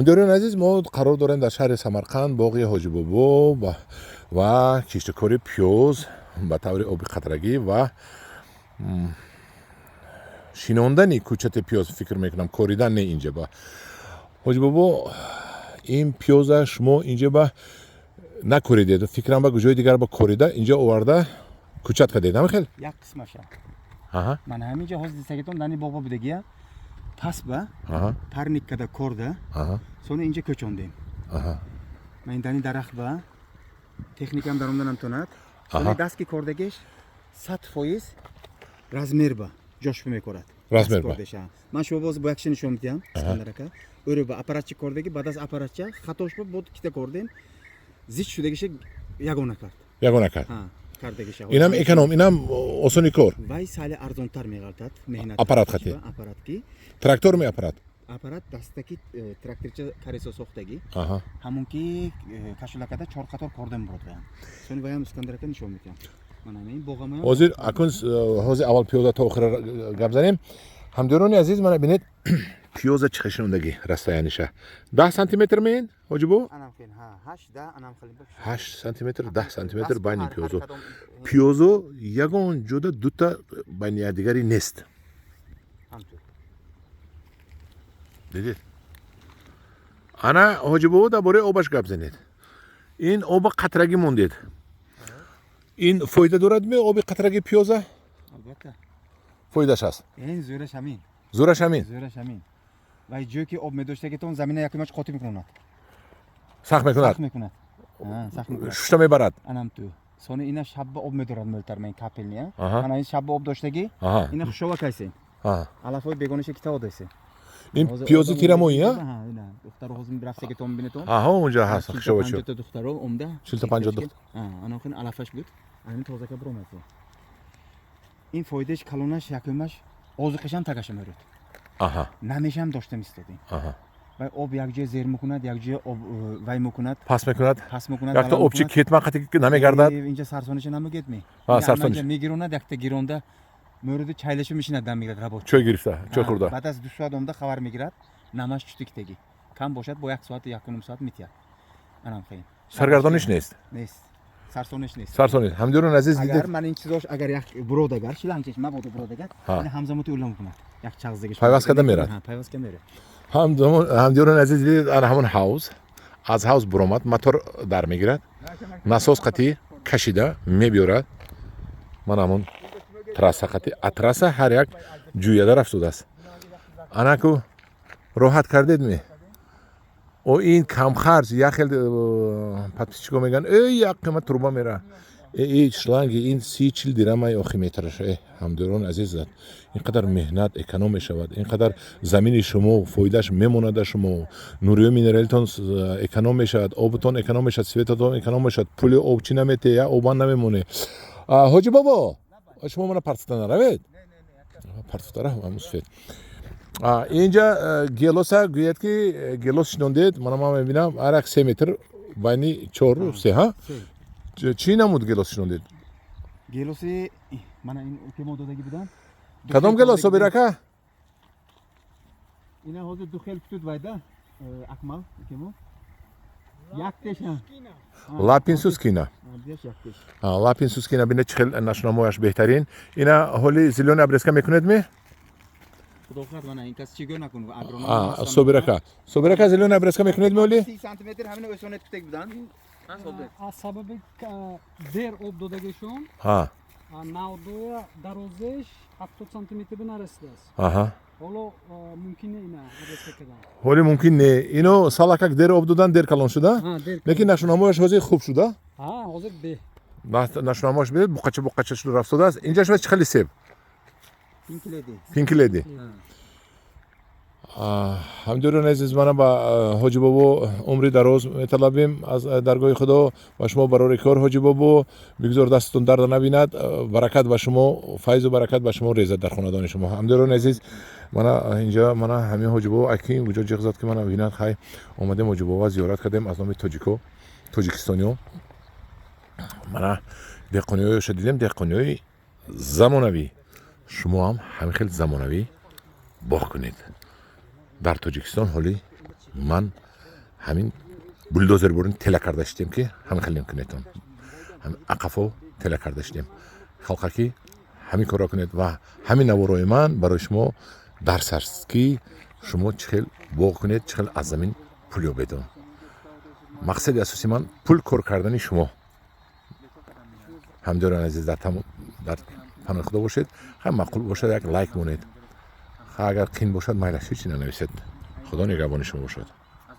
Ҳамдиёрони азиз, мо қарор дорем дар шаҳри Самарқанд, боғи Ҳоҷибобо ва киштукори пиёз ба таври оби қатрагӣ ва шинондани кӯчати пиёз. Фикр мекунам, коридан не. Инҷа ба Ҳоҷибобо, ин пиёза шумо инҷа ба накоридед, фикрам, ба ҷои дигар ба корида, инҷа оварда, кӯчат кардед, ҳама хел? Як қисмаша. Ман ҳаминҷа ҳозир дистагитон дани боғо будагия, пас ба парник када корда, сони инҷа кӯчондем. Ман ин дани дарахт ба техникам даромда намтонад. Сони даст ки кордагиш 100% размер ба ҷош мекорад. Размер ба. Ман шумо боз бо якша нишон медиҳам, Искандар ака. Ӯро ба аппаратчи кордаги, баъд аз аппаратча хатош ба бод кита кордем, зич шудагиша ягона кард. Ягона кард. Кардагиша. Инам эконом, инам осони кор. Вай сали арзонтар меғалтад меҳнат. Аппарат хати. Аппарат ки. Трактор ми аппарат? Аппарат дастаки, тракторча колесо сохтагӣ. Ҳамон ки кашулакада чор қатор корда мебурад ваям. Сони ваям, Искандар ака, нишон медиҳам. Ман ҳамин боғамаям. Ҳозир акун ҳозир аввал пиёза то охира гап занем. Ҳамдиёрони азиз, мана бинед, пиёза чӣ шинондагӣ, расстояния ша 10 сантиметр меин, Ҳоҷибо? 8 сантиметр, 10 сантиметр байни пиёзо. Пиёзо ягон ҷода дута байни якдигари нест. Дидед? Ана, Ҳоҷибобо, дар бораи обаш гап занед. Ин оба қатрагӣ мондед, ин фоида дорад ми оби қатраги пиёза? Албатта. Фоидаш аст? Ин зӯраш ҳамин. Зӯраш ҳамин. Зӯраш ҳамин. Вай ҷое ки об медоштагитон, замина якумаш қотӣ мекунад. Сахт мекунад. Сахт мекунад, сахт мекунад. Шушта мебарад. Анам ту сони ина шабба об медорад, мӯлтар ман капельный. Ана ин шабба об доштагӣ, ина хушова кайсен, алафҳои бегонаша кита одайсен. Ин пиёзи тирамоӣ, а? Духтаро ҳозир рафтагитон бинетон. Аҳа, унҷа ҳаст хушовачо. 50-та духтаро омда. 40-та 50 духтар. Ана хин алафаш буд, ҳамин тозака биромад. Ин фоидааш калонаш, якумаш, озуқашам тагаша мерӯд. Намешам дошта мистодем. Вай об якҷоя зер мекунад, якҷоя об вай мекунад. Пас мекунад. Пас мекунад. Якта обчи кетман қати намегардад. Инҷа сарсониша намегет ми? Сарсониш мегиронад, якта гиронда мӯриди чайлаша мешинад, дам мегирад, работ. Чой гирифта, чой хӯрда. Баъд аз 2 соат омда хабар мегирад, намаш чутиктагӣ кам бошад, бо як соат, 1,5 соат метиҳад. Анам хел. Саргардониш нест. Нест, сарсониш нест. Сарсониш. Ҳамдиёрон азиз, агар дидед? Ман ин чизош агар як бурод, агар шлангчаш мабодо бурод, агар ин ҳамзамоти улла мекунад, як чағздагиш. Пайваст карда мерад. Пайваст карда мерад. Ҳамдиёрон азиз, дидед, ана ҳамон ҳавз, аз ҳавз буромад, мотор дар мегирад, насос қатӣ кашида мебиёрад. Ман ҳамон трасса қатӣ, а трасса ҳар як ҷӯяда рафтудааст. Анаку роҳат кардед ми? О, ин камхарҷ. Як хел подписчик о мегӯянд: «Э, як қимат труба мера». Э, шланги ин 30-40 дирамай охи метраш. Э, ҳамдиёрон азиз, ин қадар меҳнат эконом мешавад, ин қадар замини шумо фоидааш мемонада, шумо нуриё минералитон эконом мешавад, обутон эконом мешавад, свет атон эконом мешавад, пули обчӣ намете, я обан намемоне. Ҳоҷи бобо, шумо мана партофта наравед, партофта раф ҳамун свет. Инҷа гелоса гӯяд ки гелос шинондед. Мана ман мебинам, ҳар як 3 метр байни чору се, ҳа? Чӣ намуд гелос шинондед? Гелоси мана ин ки мо додагӣ будам. Кадом гелос, Собир ака? Ина ҳозир ду хел кутуд вайда, Акмал кемо яктеша. Лапин сускина. Лапин сускина, бинед, чӣ хел нашунамояш беҳтарин. Ина ҳоли зелёный обрезка мекунед ми? Худо хоҳад, мана ин кас чӣ гӯ накун. Собир ака, Собир ака, зелёный обрезка мекунед ми ҳоли? 30 сантиметр ҳамина осонет кутек буданд. Аз сабаби дер об додагишон навдоя дарозеш 70 сантиметр нарасидааст. Ҳоло мумкин не ина обрезка кардан. Ҳоли мумкин не. Ино салакак дер об додан, дер калон шуда, лекин нашунамояш ҳозир хуб шуда. Ҳозир беҳ. Нашунамояш, бинед, буқача буқача шуда рафтодааст. Инҷа шума чӣ хели себ? Пинкледи. Ҳамдиёрони азиз, мана ба Ҳоҷи бобо умри дароз металабем аз даргоҳи Худо ва шумо барори кор, Ҳоҷи бобо. Бигзор дастатон дарда набинад, баракат ба шумо, файзу баракат ба шумо резад, дар хонадони шумо. Ҳамдиёрони азиз, мана инҷа, мана ҳамин Ҳоҷи бобо акин куҷо ҷиғ зад ки мана бинад. Хай, омадем, Ҳоҷи бобо зиёрат кардем аз номи тоҷико, тоҷикистониё. Мана деҳқониҳояшо дидем, деҳқониҳои замонавӣ. Шумо ҳам ҳамин хел замонавӣ боғ кунед дар Тоҷикистон. Ҳоли ман. Ҳамин булдозер бурин тела карда шидем, ки ҳамин хелем кунедон, ақафо тела карда шидем. Халқаки, ҳамин корро кунед ва ҳамин наворои ман барои шумо дарс аст, ки шумо чӣ хел боғ кунед, чӣ хел аз замин пул ёбедон. Мақсади асосии ман пул кор кардани шумо. Ҳамдиёрони азиз, дар паноҳи Худо бошед. Ха, маъқул бошад, як лайк монед. Ха, агар қин бошад, майлаш, ҳеч чи нанависед. Худо нигаҳбони шумо бошад.